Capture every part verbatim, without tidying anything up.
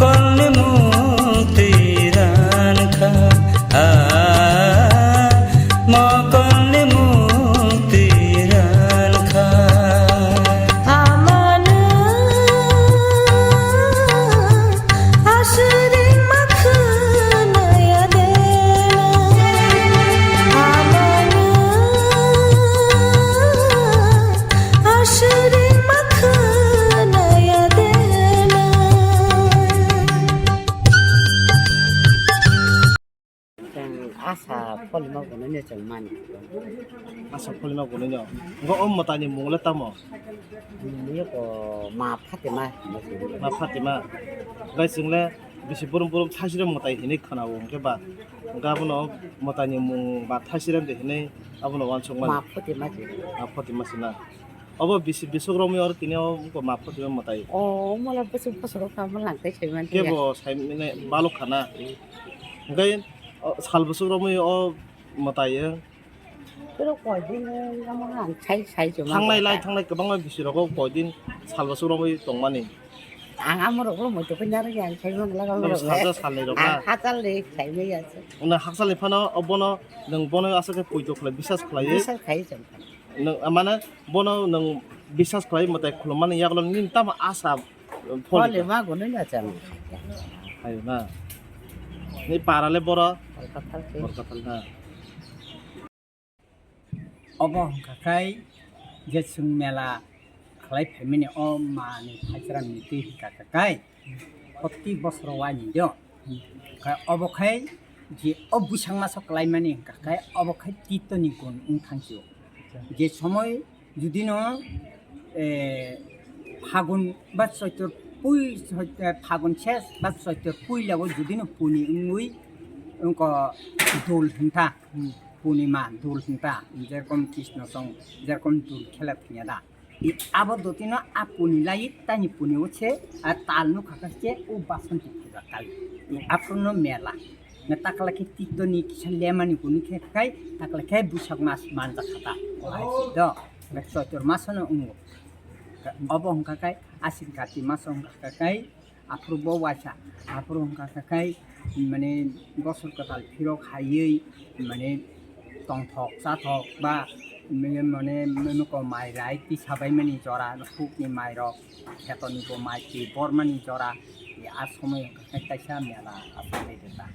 Mokolni mung twi ran kha, ah, mokolni mung twi ran kha. Amano aswrwng ma khwnaya de na. Amano aswrwng ma khwnaya de na. Chwng asa pholima gwnwino chwng mani. Asa pholima gwnwino. Ngo o mwtaini mung le tamo? Mung le ko Ma Phatima hinwi sini. Ma Phatima. Gai chwng le bisi burum burum thaisirem mwtai hinwi khwnao hwnkhe ba. Hwnkhe abono mwtaini mung ba thaisirem de hinwi abono uansukmani. Ma Phatima se. Ma Phatima se na. Obo bisi bisuk romwi oro tini o wngkha Ma Phatima mwtai. O, omo le bwswk bwswk rok tamo lang tei sai man Kebo ya. Sai mane balok khana. Hwnkhe o sal bwswk romwi o mwtai o. Pero koi din omo ang sai sai se ma Thangnai lai ba. Thangnai kwbangma bisi rogo koi din sal bwswk romwi tongmani. Ang amo rok lo moito kanya rok yang sai man laga Nang rok. Salsa salnwi rok Ang na. Hachal le sai mai ya se. Wngna haksalni phano obono nwng bono aswk khe poito khlai bisas khlaiwi. Bisas khai se. Nwng, mane, bono nwng bisas khlai mwtai khulumani yagulo nini tamo asa pholi Pholi kha? Ma gwnwi na chang. Ayo na. Ni para le boro? Kolkata se. Kolkata na. Obo hwnkha khai je chwng mela khlai phaimani o mani thaichwrangni twi hwnkha kha khai. Proti bosoro waini do. Kha obo khai je o bwsang masa kwlaimani hwnkha khai obo khai titoni gun wng thang sio. Je somoi judino, eh, Phagun ba Choitor pui, Choi-, eh, Phagun ses ba Choitor puilao judino puni wngwi wngkha dul hwnkha, purnima dul hwnkha, jerokom Krishna song, jerokom dul khela thwngya da. I abo dotino a puni lai, tani puni o se, a tal nukha kha se, o basanti puja kali. Aphuru no mela. Na takla khe titoni kisa lemani kunu khe khai, takla khe busak mas manja khata. O hai si do. Na Choitor masono ungo. Obo hwnkha khai, Asin Kati maso hwnkha khai, Aphuru bo waisa, aphuru wngkha kha khai, mane, bosor kwtal phirok haiwi, mane, tongthok chathok ba, mane, mane, mane, ko mai rai tisa bai mani jora, hukni mai rok, khetoni bo mai twi bor mani jora, a somoi wngkha khai kaisa mela aswk bai rwkha.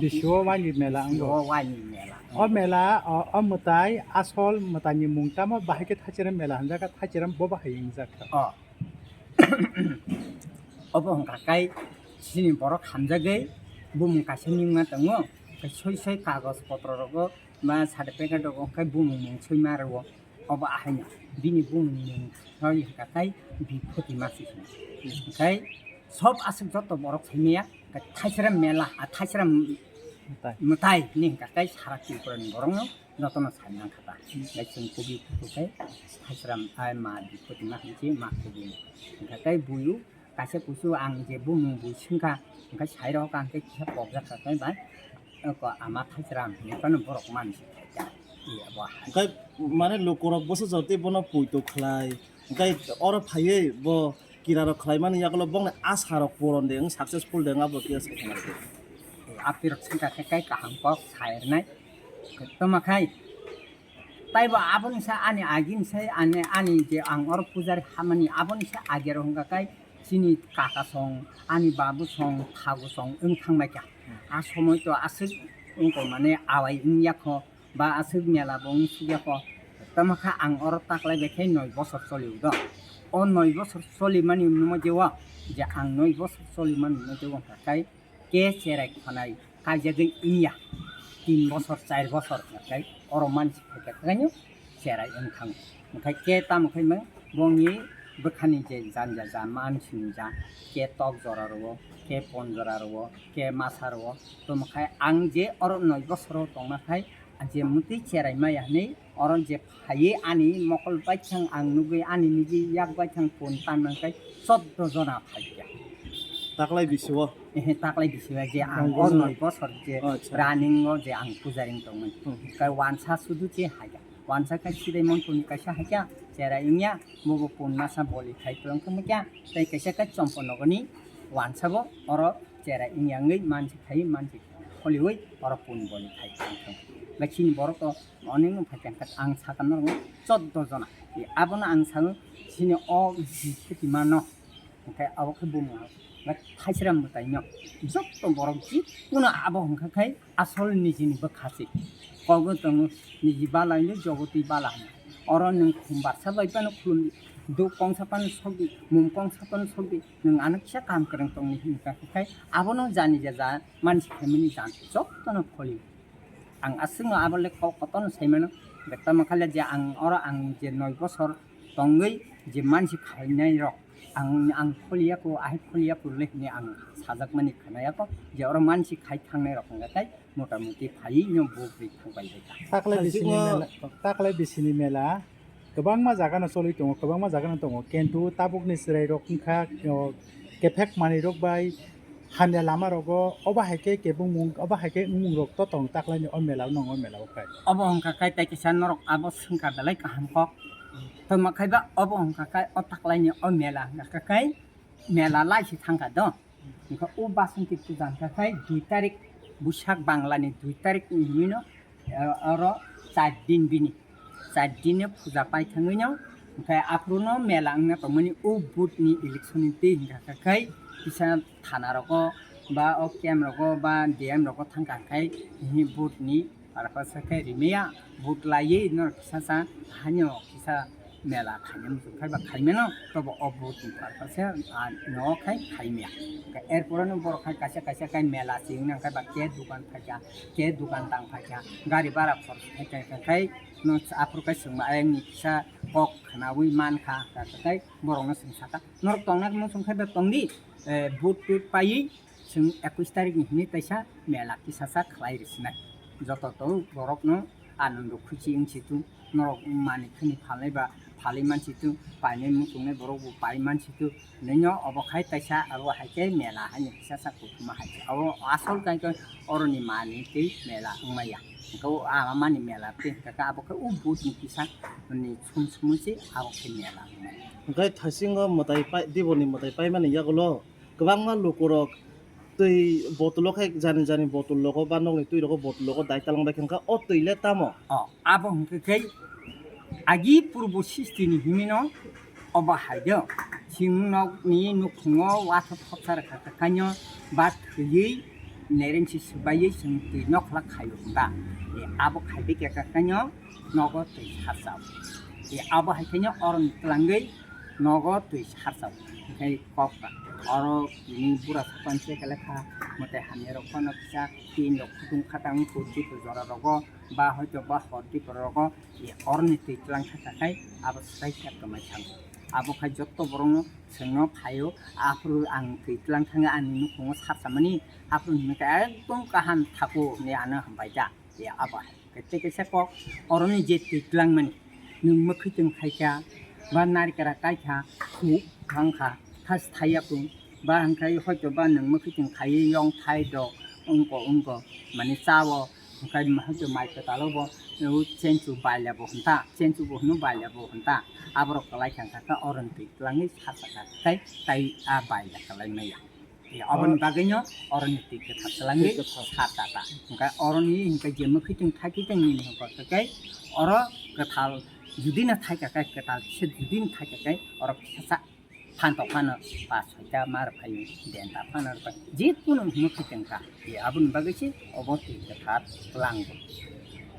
Bisi o waini mela wngo? Bisi o waini mela wngo. O mela, o, o mwtai, asol mwtai ni mung tamo bahai khe Thaicherem mela hwnjak kha, Thaicherem bo bahai wngjak kha. O. Obo hwnkha khai chini borok hamjagwi bumung kaisa nungma tongo, soi soi kagoj potro rogo ba certificate rogo khai bumung mung soima rwo. Obo ahaino bini bumung mung soi hwnkha khai Biphuti Masi hino. Khai sob aswk joto borok saimaya khai Thaicherem mela, a Thaicherem mwtai. Mwtai hini hwnkha khai sara Tripura ni borok no jotono sai mankha ta. Hwnkhe chwng kubi kuthuk khe Thaichwram, ai ma Biphuti ma hinwi ma kubi. Hwnkhe tei buiu kaisa kusu ang je bumung bui swngkha, hwnkhe sai rok ang khe kisa pokjak kha tei bai, oko ama Thaichwram hinwi phano borok mansi khaikha. Abo hai. Hwnkhe mane lukurok bwsajak tei bono poito khlai, hwnkhe oro phaiwi bo kira rok khlaimani yagulo bongni asa rok puron de wng successful de wng abo kisa sai khna rwdi. Apirok sengkha khe kai kaham kok sai rwnai. Toma khai. Taibo aboni sa ani agini sai ani, ani je ang oro pujari hamani aboni sa agero hwnkha khai chini kaka song, ani babu song, phagu song wng thangbai kha. A somoi to aswk wngkha mane awai wngya kho. Ba aswk mela bo wng sukya kho. Tamo kha ang oro taklai bai khe noi bosor choli o do. O noi bosor choli mani wngma je o, je ang noi bosor choli mani wngma je o wngkha khai ke cherai khonai kaijagwi wngya. Tin bosor, char bosor khai oro mansi khaikha khaino cherai wng thango. Hwnkhe ke tamo khai mang bongni bwkhani je janja ja man sini ja ke tok jora rwo, ke pon jora rwo, ke masa rwo. Tamo khai ang je oro noi bosoro tongma khai je mwtwi cherai maya hinwi oro je phaiwi ani mokol baithang ang nugwi ani niji yak baithang phone tanmang khai choddo jona phaikha. Taklai bisi o? Ehe, taklai bisi o je ang o noi bosor je running o je ang pujari wng tongmani. Kai wansa sudu che haikha. Wansa kai sidai montoni kaisa haikha, cherai wngya, bobo phone masa boli khai tongkha mukya, tei kaisa kai chompo nogoni Wansabo oro chera wngya wngwi mansi khai mansi kholiwi oro pun boli khai tong thung. Bai chini borok to onek no phai khe ang sakha norok choudo jona. Abono ang sao chini o Bihstimano hwnkhe abo khe bumung thaisram mwtaino joto borok jikunu abo hwnkha khai asol nijini bwkha se. Kok wng tongo niji bala hinwi jogotwi bala hwnwi. Oro nwng khum barsa bai phano khulumdi, duk kongsa phano sokdi, mum kongsa phano sokdi, nwng ano kisa kaham kwrwng tongdi hwnwi kha khai abono jani ja ja mansi khaimani jan jotono kholi. Ang aswkno abo le kok kotorno sai mano. Tamo khaile je ang oro ang je noi bosor tongwi je mansi khainai rok ang, ang kholiya ko, ahai kholiya ko le hwnwi ang sajakmani khwnaya ko je oro mansi khai thangnai rok hwnga khe mota moti phaiwi no bo bwrwi thang pai bai kha. Taklai bisini mela, taklai bisini mela kwbangma jaga no choli tongo, kwbangma jaga no tongo, kintu tabuk ni chwrai rok wngkha, o, kephek manwi rok bai hamya lama rogo, obo hai khe kebengmung, obo hai khe wngmung rok to tong taklai ni o mela o nong o mela o khai. Obo wngkha khai tai kisa norok abo swngkha belai kaham kok. Tamo khai ba obo wngkha khai o taklai ni o mela wngkha khai mela lai si thangkha do. Wngkha o Basanti puja wngkha khai dui tarik Buisak Bangla ni dui tarik ni hwnwi no, eh, oro char din bini. Char din ni puja pai thangwi no, hwnkhe aphuru no mela wngna tongmani o vote ni election ni twi hwnkha kha khai kisa thana rogo ba o camp rogo ba D M rogo thangkha khai vote ni Arpasa khe rimaya vote laiwi norok kisa sa haino kisa mela khaina muchung khai ba khaimano tobo o vote ni purpose no khai khaimaya. Erpore no borok khai kaisa kaisa khai mela chwng nang khai ba ke dukan phaikha, ke dukan tang phaikha, gari bara khorch khai khai khai no aphuru khai chwngma ayang ni kisa kok khwnawi mankha khai borok no chwng saka norok tongna muchung khai ba tongdi vote tut paiwi. Chwng ekush tarik ni hwnwi kaisa mela kisasa khlai rwsinai. Joto to borokno anando khuchi wng situ, norok manwi khwni phalnai ba phalwi man situ, painai muchungnai borok bo pai man situ. Hwnwi no obo khai kaisa abo hai khe mela haino kisasa kuthuma hai khe. Abo asol kai khe oroni manwi tei mela wngmaya. Hwnkhe o ama mani mela tei hwnkhe abo khe o vote ni kisa ni sum sumui se abo khe mela wngmaya. Hwnkhe thaisingo mwtai pai, diboni mwtai paimani yagulo kwbangma lukurok twi botolo khe jani jani botol rogo ba nokni twi rogo botol rogo dai talang bai khe wngkha, o twi le tamo? O, abo hwnkhe khe agi purbo srishti ni himino obo hai do. Chwng nokni nukhungo watha thopsa rwkha kwkhaino ba thwiwi nerensi swbaiwi chwng twi nokhlak khaio hwnba. E, abo khai bai khe kwkhaino nogo twi sarsa o. E, abo hai khaino oroni twlangwi nogo twi sarsa o. Hwnkhe kok oro tini bura sapan se khe lekha mwtai hamya rok phano kisa tin rok kutung khatang kurti jora rogo ba hoito ba hor tipra rogo e oroni twi twlang kha kha khai abo sai khe kwmai thango. Abo khai jotto borokno chwngno phaio aphuru ang twi twlang thangwi ani nukhungo sarsa mani aphuru hwnwi khe ekdom kaham thaku hinwi ano hambai da. E abo hai. Tei kaisa kok, oroni je twi twlangmani, nwng mwkhwtwng khaikha, ba narikra kaikha, khuk thangkha, thas thaiya kung, ba hwnkhai hoito ba nwng mwkhwtwng khaiwi yong thai dok, wngko wngko, mani chao, hwnkhai hoito mai kwtalo bo, o chenchu baila bo hwnta, chenchu bo hwno baila bo hwnta, aborok kwlai thangkha khe oroni twi twlangwi sachakha, tei tai a baila kwlai maya. E, aboni bagwino oroni twi kwthar twlangwi sar tata. Hwnkhe oroni hwnkhe je mwkhwtwng thaitwtwng nini hwnkhe khe oro kwthal judino thaikha khe kwthal se judino thaikha khe oro kisa phantok phano pas soita mar phaio denta phano rwkha jikunu mwkhwtwng kha. E, aboni bagwi se obo twi kwthar twlango.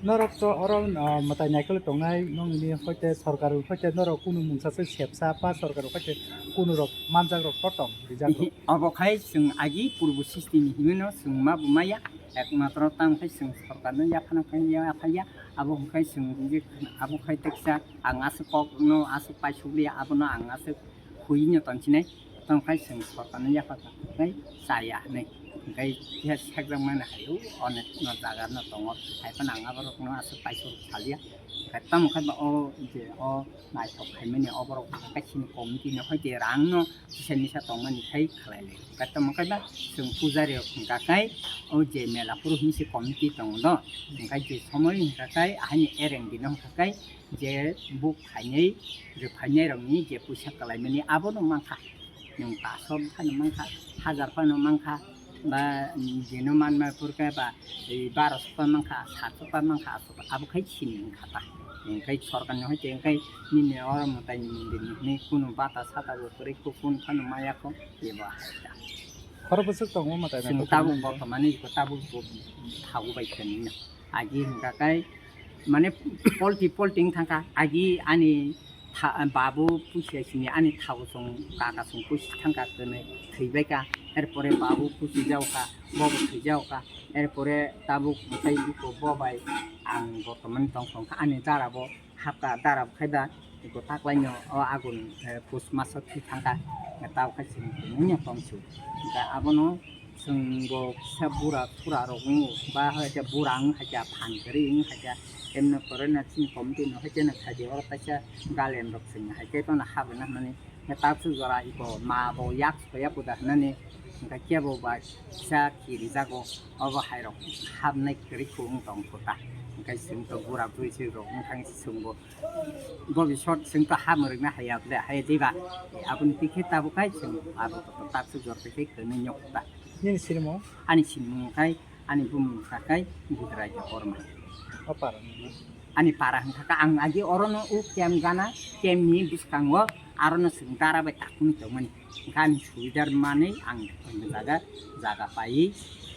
Norok to oro, ah, mwtai naikolwi tongnai, nokni hoite sorkar hoite norok kunu mungsa se sepsa pa sorkar hoite kunu rok manjak rok to tong rijak rok. Obo khai chwng agi purbo srishti ni himino chwng ma bo maya, ekmatro tamo khai chwng sorkar no yaphano khai yaphaya, abo khai chwng abo khai teksa ang aswk kok no aswk paisuk liya, abono ang aswk hui no tongsinai, tongkhai chwng sorkar no yapha kha khai chaya hinwi. Hwnkhe khe sekjak mani hai o onek no jaga no tongo, hai phano ang aborok no aswk paisuk saliya. Hwnkhe tamo khe ba o je o naithok khaimani oborok hwnkhe chini committee no hoi je rang no kisa misa tongmani khai khlai lai. Hwnkhe tamo khe ba chwng pujari rok hwnkha khai o je mela phuru hinwi se committee tongo do, hwnkhe je somoi hwnkha khai ahai ni ereng dino hwnkha khai je buk khainai rwphainai rokni je puisa kwlaimani abono mankha. Nwng paso phano mankha, hajar phano mankha, ba, mm, bino manma phurkhe ba, e, baroso pa mankha, satso pa mankha, aso pa, abo khai sini wngkha ta. Wngkhai sorkarni hoite wngkhai nini oro mwtaini mondirni hwnwi kunu bata sata bo kwrwi kufun phano maya kho, ebo hai ta. Khoro bwswk tongo mwtai na Chwng tabuk bortomani iko tabuk bo thago bai khe nini. Agi hwnkha khe mane polti polti wng thangkha. Agi ani tha-, babu pusi sini ani thago chwng kaka chwng pusi thangkha kwnwi thwibaikha. Erpore babu pusi jaokha, bobo thwijaokha. Erpore tabuk mwtai iko bo bai ang bortomani tong tongkha. Ani dara bo hapka dara khai ba iko taklaino o agun, eh, pus maso thwi thangkha. Tao khai chwng nungya tong su. Hwnkha abono chwng bo kisa bura thura rok wngo ba hai khe bura wng hai khe phan kwrwi wng hai khe emno kwrwino chini committee no hai khe no khaidi oro kaisa galen rok chwng hai khe tono hap rwna hwnmani. Hwnkhe tabuk jora iko ma bo yak soya puda hwnani hwnkhe kebo ba kisa kirijago obo hai rok hapnai kwrwi kho wng tong kho ta. Hwnkhe chwng to bura bwrwi se rok wng thang chwng bo Bobisot chwng to ha mwrwkna haya ble, haya diba? Aboni tikhe tabuk khai chwng abo to tabuk jor tikhe kwnwi nyok ta. Nini sinimung? Ani sinimung khai, ani bumung khai Budrai Debbarma. O para ni? Ani para hwnkha khe ang agi orono o camp gana, camp ni bwskango arono chwng dara bai takuni tongmani. Hwnkha ani subidar manwi ang jaga, jaga paiwi,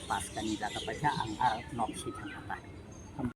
paskani jaga paikha ang aro nok si thangkha ta.